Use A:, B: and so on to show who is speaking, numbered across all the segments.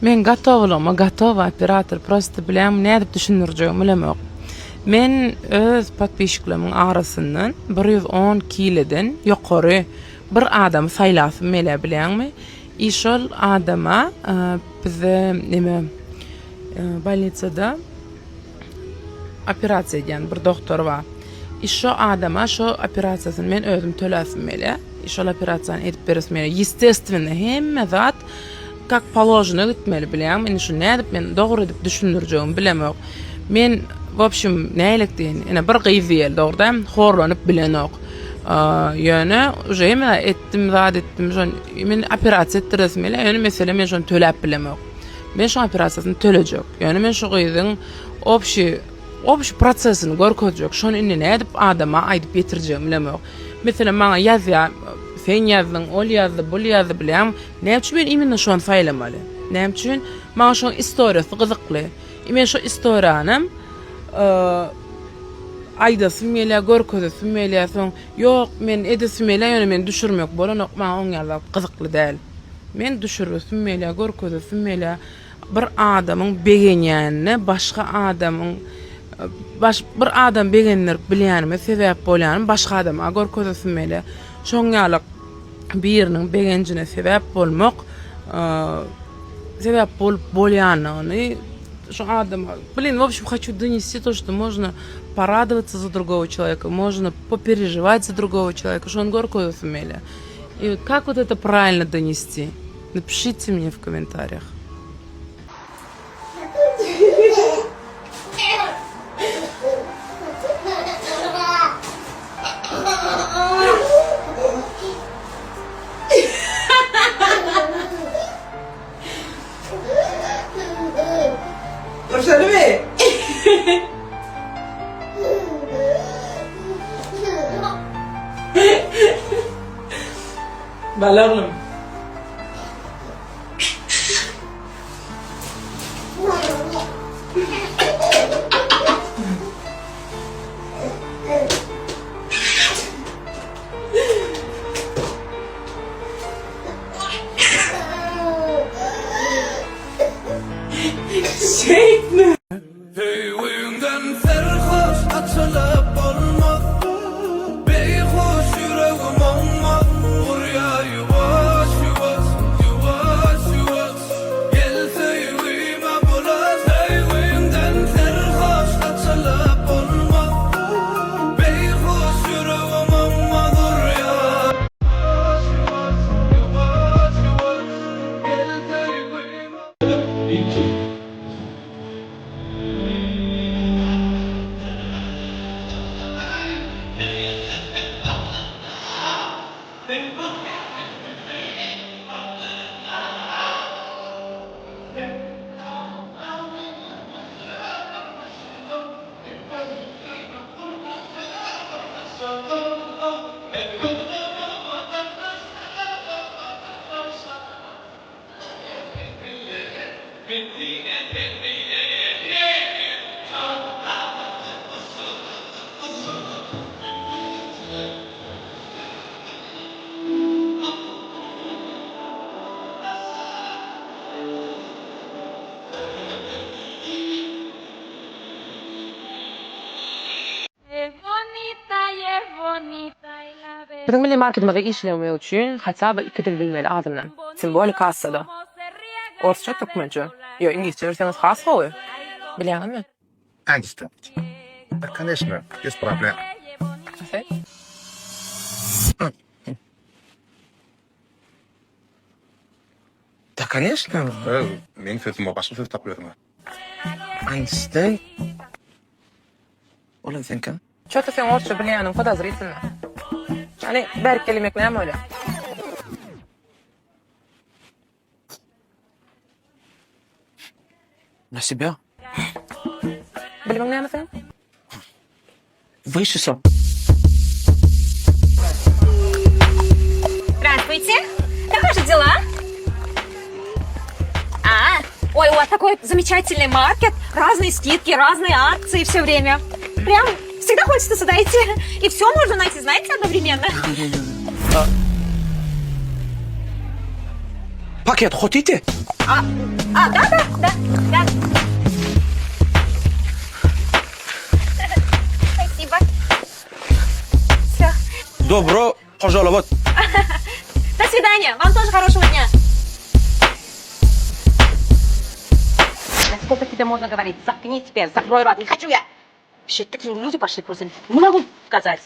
A: Men gotowlygyma gotowa operator prosto bilýäňmi nädip düşündirjegimi bilemok. Men öz podpisçiklerimiň arasyndan 110 kileden ýokary bir adamy saýlasym gelýär bilýäňmi? I şol adama bizde neme bolnisada operasiýa edýän bir doktor bar. I şo adama şo operasiýasyny men özüm töläsim gelýär. I şol operasiýany edip beresim gelýär. Ýestestwенно hemme zat kak položeno gitmeli bilýäňmi? Indi şuny nädip men dogry edip düşündirjegimi bilemok. Men w obşim nälik diýen, ine bir gyz diýeli dogry däl, horlanyp bilenok. Ýöne uje hemme zat etdim, zat etdim, şony men operasiýa etdiresim gelýär, ýöne mesele men şony töläp bilemok. Men şoň operasiýasyny tölejek. Ýöne men şu gyzyň obşi obşi prosesini görkezjek. Şony indi nädip adama aýdyp ýetirjegimi bilemok. Meselem maňa ýazýar, sen ýazdyň, ol ýazdy, bul ýazdy bilýäňmi? Näme üçin men imенно şony saýlamaly? Näme üçin? Maňa şoň istoriýasy gyzykly. I men şo istoriýanam aýdasym gelýär, görkezesim gelýär. Soň ýok, men edesim gelýär, ýöne meni düşürmek bolanok, maňa oň ýaly zat gyzykly däl. Men düşüresim gelýär, görkezesim gelýär. Bir adamyň begenýänine başga adamyň baş bir adam begendirip bilýänime sebäp bolýanym başga adama görkezesim gelýär. Şoň ýaly biriniň begenjine sebäp bolmak sebäp bolup bolýanyny şu adama blin w общем хочу донести то что можно порадоваться за другого человека можно попереживать за другого человека şony görkezesim gelýär. И как вот это правильно донести? Напишите мне в комментариях.
B: Görüşelim
A: Bala oglum. Şeýtme.
C: Söýgüňden serhoş açylyp bolmaz Beýhuş ýüregim oňmaz Urýar ýuwaş ýuwaş ýuwaş ýuwaş Gel söýgüme bulaş Söýgüňden serhoş açylyp bolmaz Beýhuş ýüregim oňmaz Urýar ýuwaş ýuwaş ýuwaş ýuwaş Gel söýgüme
A: Biziň milli marketimize işlemek üçin hatda bir iki dil bilmeli azyndan. Tim bolее kassada. Orsça, türkmençe. Ýok, iňlisçe bilseňiz has gowy. Bilýäňizmi?
D: Understand. Koneçno, bez problem. Da koneçno. Meň sözüme başga söz tapyp özüňe. Understand.
B: Olam sen kim?
A: Ço-to seň orsça bilýäniň podozritelno. Hany, bärik gelmek näme bolýar?
B: Na себя.
A: Bilimiň näme seň?
B: Wyższy są.
E: Здравствуйте. Как ваши дела? А, ой, у вас такой замечательный маркет. Разные скидки, разные акции все время. Прям всегда хочется сюда идти. И все можно найти, знаете, одновременно.
C: Paket hotite?
E: A, a, da, da, da, da. Спасибо. Все.
C: Dobro požalowat.
E: До свидания. Вам тоже хорошего дня.
B: Да сколько тебе можно говорить? Заткнись теперь, закрой рот. Не хочу я. Вообще, такие люди пошли просто. Не могу сказать.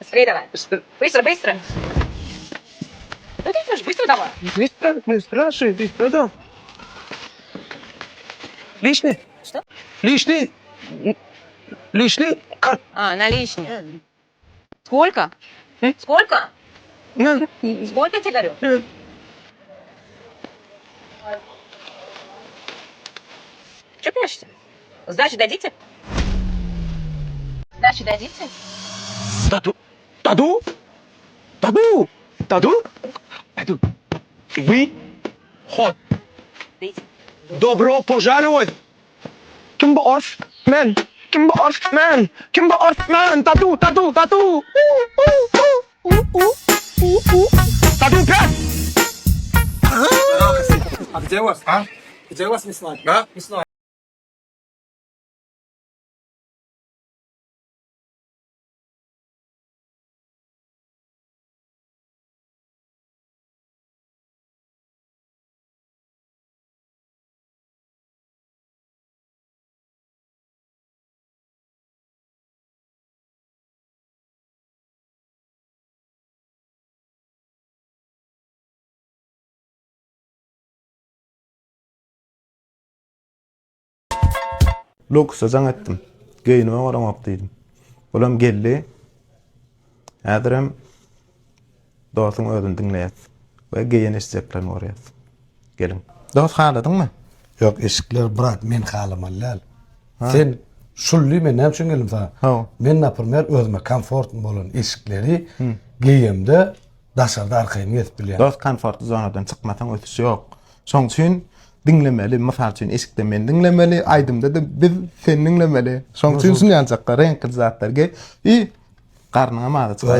B: Быстрее давай. Быстро, быстро. Ну ты же быстро давай.
C: Быстро, быстро, быстро, да. Личный?
B: Что?
C: Личный? Личный? Как?
B: А, наличные. Сколько? Сколько?
C: Ну,
B: Сколько я тебе говорю? Че прячешься? Сдачу дадите? Сдачу дадите?
C: Даду. Даду? Даду? Даду? Даду. Вы? Ход.
B: Дайте.
C: Добро пожаловать. Kim bu orf? Men. Kim bu orf? Men. Kim bu orf? Men. Dadu, dadu, dadu. U, u, u, u, u, u, u. Dadu pet.
F: А где у вас?
D: А?
F: Где у вас мясной?
D: А?
F: Мясной.
G: Luksa jaň etdim. Geýnime baramok diýdim. Olam geldi. Häzirem dostuň özüni diňleýäs we geýen eşijeklerini görýäs. Geliň. Dost haladyňmy?
H: Ýok eşikler brat men halamaly däl. Sen şully men näme üçin geldim saňa?
G: Hawa.
H: Men naprmer özüme komfortny bolan eşikleri geýemde daşarda arkaýyn gezip bilýän.
G: Dost komfortly zonadan çykmasaň ösüş ýok. Şoň üçin diňlemeli, mysal üçin eşikde men diňlemeli, aýdymda-da biz seni diňlemeli. Şoň üçin şuny ýalyjaklar reňkli zatlar geý. I garnyňam azy çykar.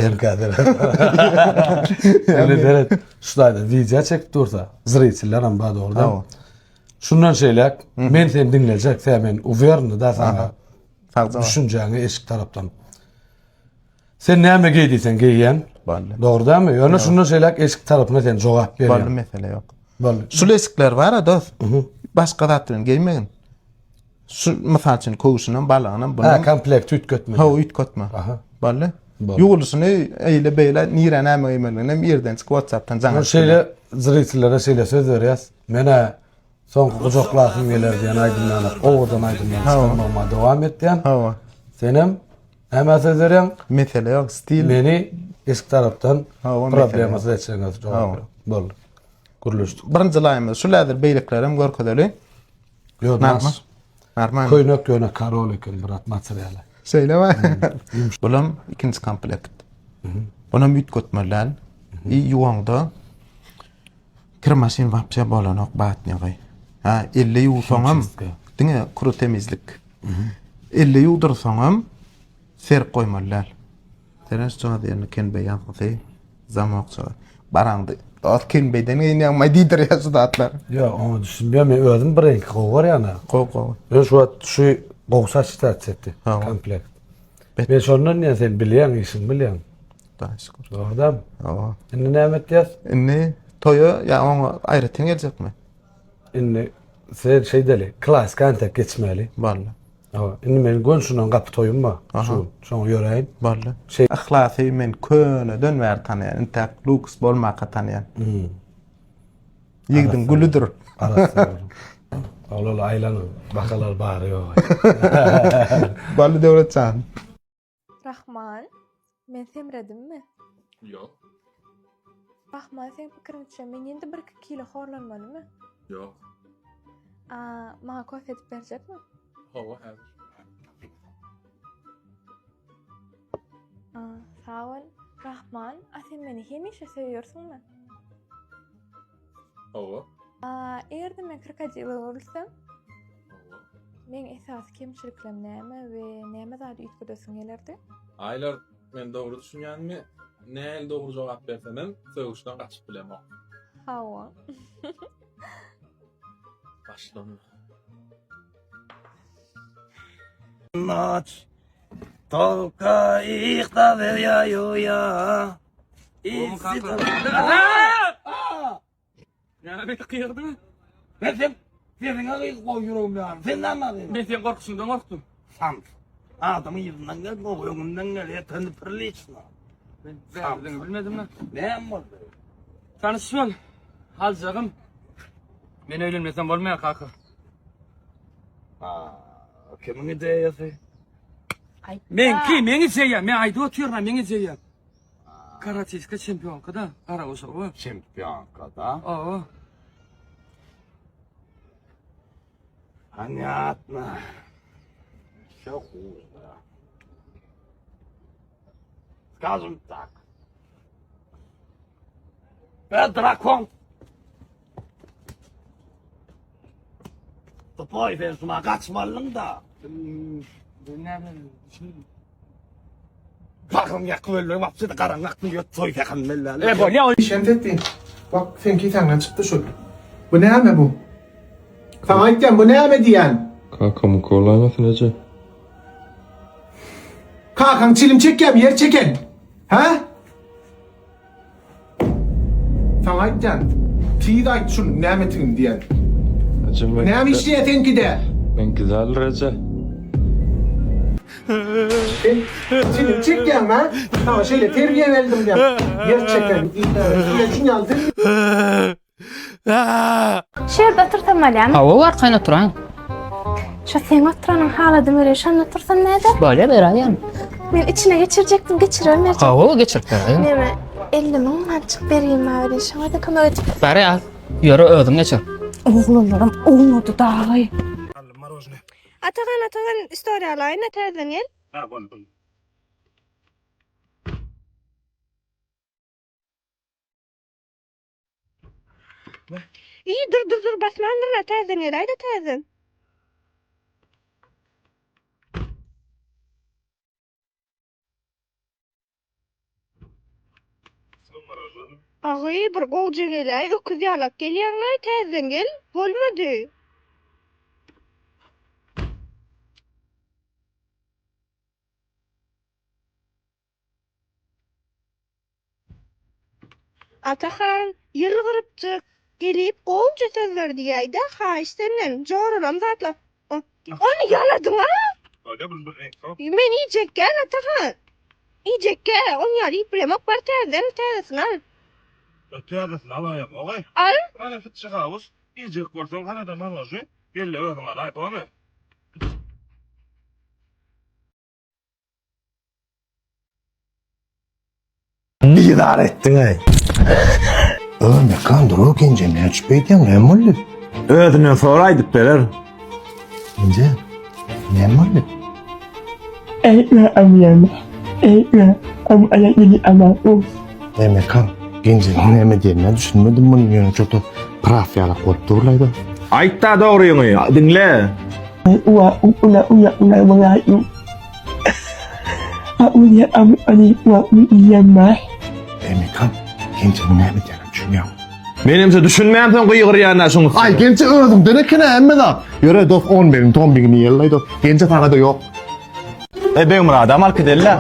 H: Indi seret, şu taýda wideo çekip dursa, zritellerem bar dogrudan.
G: Hawa.
H: Şundan şeýläk men seni diňlejek, sen men uwerny da saňa.
G: Sagja bol.
H: Düşünjäňi eşik tarapdan. Sen näme geý diýseň geýýän.
G: Boldy.
H: Dogry dälmi? Ýöne şundan şeýläk eşik tarapyna sen jogap berýäň.
G: Boldy mesele ýok.
H: Boldy.
G: Şul eşikler bar-a dost. Başga zat bilen geýmegin. Şu mysal üçin köwşünem, balagynam, bunam.
H: Ha, komplekt üýtgetme.
G: Hawa, üýtgetme.
H: Aha.
G: Boldy.
H: Boldy.
G: Ýuwulyşyny eýle beýle nirä näme geýmelidigini hem irden çykyp WhatsApp-dan jaň atyp.
H: Şeýle zritillere şeýle söz berýäs. Men-ä Soňky gujaklasym geler diýen aýdymdan owadan aýdymdan çykarmagyma dowam etýän.
G: Hawa.
H: Senem nämä söz berýäň?
G: Mesele ýok, stil.
H: Meni eski tarapdan
G: Hawa, mesele
H: problemasyz etjegiňe jogap ber. Boldy. Gürleşdik.
G: Birinji laýymyz şul häzir beýlekilerem görkezeli.
H: Ýok,
G: Normal. Normal.
H: Köýnek ýöne karol eken brat materialy.
G: Şeýlemi? Bulam ikinji komplekt. Bunam üýtgetmeli däl. I ýuwaňda Kir maşyn wapşe bolanok batnýagy. Ha elle ýuwsaňam diňe kuru temizlik. Elle ýuwdursaňam serip goýmaly däl. Seren şujagaz ýerine Kenbeý ýazgysy zamokça baraňdy. Dost Kenbeýden geýinýäňmi diýdirýär şu zatlar.
H: Ýok oňa düşünmeýän men özüm bir reňki gowy görýän.
G: Gowy gowy.
H: Ýöne şu wagt şu gowy saçytasiýa etdi komplekt. Men şondan diýen sen bilýäň işiňi bilýäň.
G: Hudaýa şükür.
H: Dogrudanmy?
G: Hawa.
H: Indi näme etýäs?
G: Indi toýa ýa oňa aýratyn geljekmi?
H: Indi sen şeýdeli, klasika entek geçmeli.
G: Boldy.
H: Hawa, indi meniň gön şundan gapy toýum bar. Şu gün. Şoňa ýöräýin.
G: Boldy.
H: Şeý.
G: Yhlasy men köneden bäri tanaýan, intäk luks bolmaka tanaýan. Ýigidiň gülüdir.
H: Arassa. Ol ol aýlan bakalar bary ýok.
G: Boldy Döwletjan.
I: Rahman, men semredimmi?
D: Ýok.
I: Rahman, seň pikiriňçe, men ýene-de birki kilo horlanmalymy?
D: Ýok.
I: A, maňa kofe edip berjekmi?
D: Hawa, häzir.
I: A, sag bol. Rahman, a sen meni hemişe söýersiňmi?
D: Hawa.
I: A, eger-de men krokodile öwrülsem?
D: Hawa.
I: Meň esasy kemçiliklerim näme we näme zady üýtgedesiň gelerdi?
J: Aýlar, men dogry düşünýänmi? Nähili dogry jogap bersemem, sögüşden gaçyp bilemok.
I: Hawa.
F: Başlandy. Noç. Tolka ich da verýa
J: Näme beýle gygyrdyň?
F: Men sen sesiňe gyz goý ýüregim ýarym. Sen näme gyz?
J: Men seň gorkusyňdan gorkdum.
F: Sam. Adamyň yzyndan gel, gowy öňünden gel, это neprilično.
J: Men bäridigini bilmedim lan.
F: Näme boldy?
J: Tanyş bol. Aljagym. Men öýlenmesem bolmaýar kaka.
F: Ha, kimiň ideýasy?
J: Meňki, meň ideýam. Men aýdyp otyryn, meň ideýam. Karatiska çempionka da, Garagoşowa.
F: Çempionka da?
J: Owa.
F: Понятно. Все хуже. Скажем так. Э, дракон! Tupoy sen şuma gaçmalyň da.
J: Näme düşündim.
F: Bagryň ýakyp öldüriň wapşe-de garaň akly ýöt soý sähel melläli.
J: E bolýa ol.
G: Şemsetdin, bak seň kisäňden çykdy şul. Bu näme bu? Saňa aýtýan bu näme diýýän?
K: Kakamyň kolaýmasyn eje.
G: Kakaň çilim çekýämi ýer çeken? Hä? Saňa aýtýan, tiz aýt şul nämetigini diýen.
K: Eje men.
G: Näme işleýä seňkide?
K: Meňki däldir eje.
G: Sen çilim çekýäňmi hä? Saňa şeýle terbiýe berdim diýen. Ýer çeken. Şuň ýaly terbiýe.
I: Şu ýerde otursam bolýamy?
B: Hawa, arkaýyn oturaýyň.
I: Şu seň oturanyň haladym welin şonda otursam näder?
B: Bolýar, beräýen.
I: Men içine geçirjekdim, geçirermi erjek?
B: Hawa, geçirip beräýen.
I: Neme, 50 müň mançyk bergim bar welin şoňa-da kömek et.
B: Beri al, ýöre özüň geçir.
E: Oglanlaram ownady dagy. Atagan, Atagan, istoriýa alaýyn-a täzeden gel.
D: Ha, boldy, boldy.
E: Iý dur dur dur basmandyr-a täzeden geläýdä täzeden. Agy bir gowja geläý öküz ýalak gelýäňlaý täzeden gel bolmady. Atahan, ýylgyrypjyk, gelip gowja sözler diýäýdä, haýyş senden, joralam zatlar. Ony ýaladyň-a? Men iýjekgän, Atahan. Iýjekgä, ony ýaly iýip bilemok, bar täzeden, täzesini al.
D: Täzesini alaýamok-aý.
E: Al.
D: Hany syçjak awuz, iýjek bolsaň hana-da marožny, gel-de özüň alaý, bormy?
C: Bizar etdiň-eý.
D: Ö, Mekan dur, Genje, näme üçin beýdýäň, näme boldy?
C: Özünden sora aýdyp berer.
D: Genje, näme boldy? Ey, Mekan, Genje, näme diýenine düşünmedim muny, ýöne çoto praf ýalak bolup durlaýda.
C: Aýt-da dogryňy, diňle.
D: Ey, Mekan, Genje, näme diýenine düşünýäňmi?
C: Menimçe düşünmänsoň gygyrýan-a şuň üstüne.
D: Aý, Genje özüňden eken-ä hemme zat. Ýöre, dost, on begiň tombigini ýellaý, dost. Genje saňa-da ýok.
C: E Begmyradam alyp gideli-le.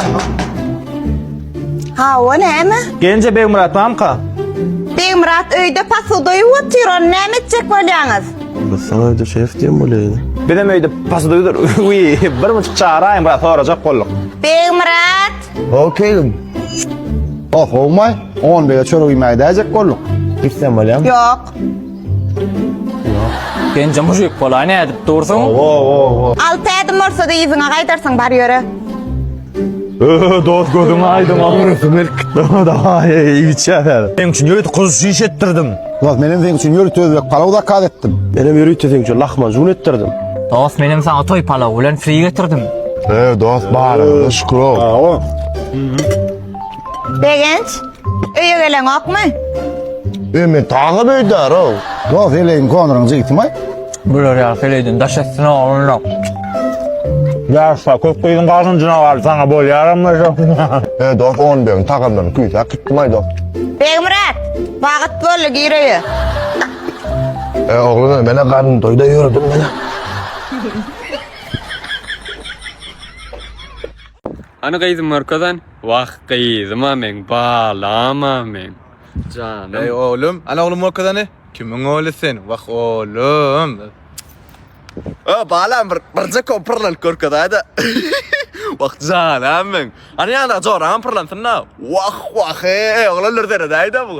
L: Hawa, näme?
C: Genje Begmyrat bamyka?
L: Begmyrat öýde posuda ýuwup otyr, ony näme etjek bolýaňyz?
K: Biz saňa öýde şef diýen bolýaýdy.
C: Bizem öýde posuda ýuwdur. Wiý, bir munçuk çagyraýyň, biraz sorajak bolduk.
L: Begmyrat!
D: Okeýim. Oh, howmaý, on bege çörek iýmäge däjek bolduk. Gitsem bolýamy?
L: Ýok.
B: Genje mujik bolaý nädip dursuň?
L: Alty ädim bolsa-da yzyňa gaýdarsyň, bar ýöre.
C: Öö, dost gözüň aýdyň. Görüsim gelip gitdi. Dawaý, iýip-içýär. Seň üçin ýörite gyzyş iş etdirdim.
D: Dost, menem seň üçin ýörite özbek palaw zakaz etdim.
K: Menem ýörite seň üçin lahmajun etdirdim.
B: Dost menem saňa toý palawy bilen fri getirdim.
D: Ee, dost, baryňyza şükür.
L: Begenç, öýe geleňokmy?
D: E, men tagam öýdär-ow. Dost, heleýiň konuryň jigitimi?
B: Bular ýaly heleýden daş etsin oglanlar.
C: Ýaşla, köp gyzyň garynjyna galdy, saňa bolýaram şo.
D: E, dost, on begiň tagamlaryny küýsäp gitdim-aý, dost.
L: Begmyrat! Wagt boldy gir öýe.
D: E oglum mena garnym doýda ýördüm mena.
J: Hany gyzym görkezen? Wah gyzym-a meň, balam-a meň. Janym.
G: Eý oglum, ana oglum görkezeni? Kimiň ogly sen? Wah oglum.
C: Ö balam bir birje kom pyrlanyp görkezäýdä. Wah janam meň. Ana ýanyňda joraňam pyrlansyn-da. Wah wah eý oglanlar seredäýdä bu.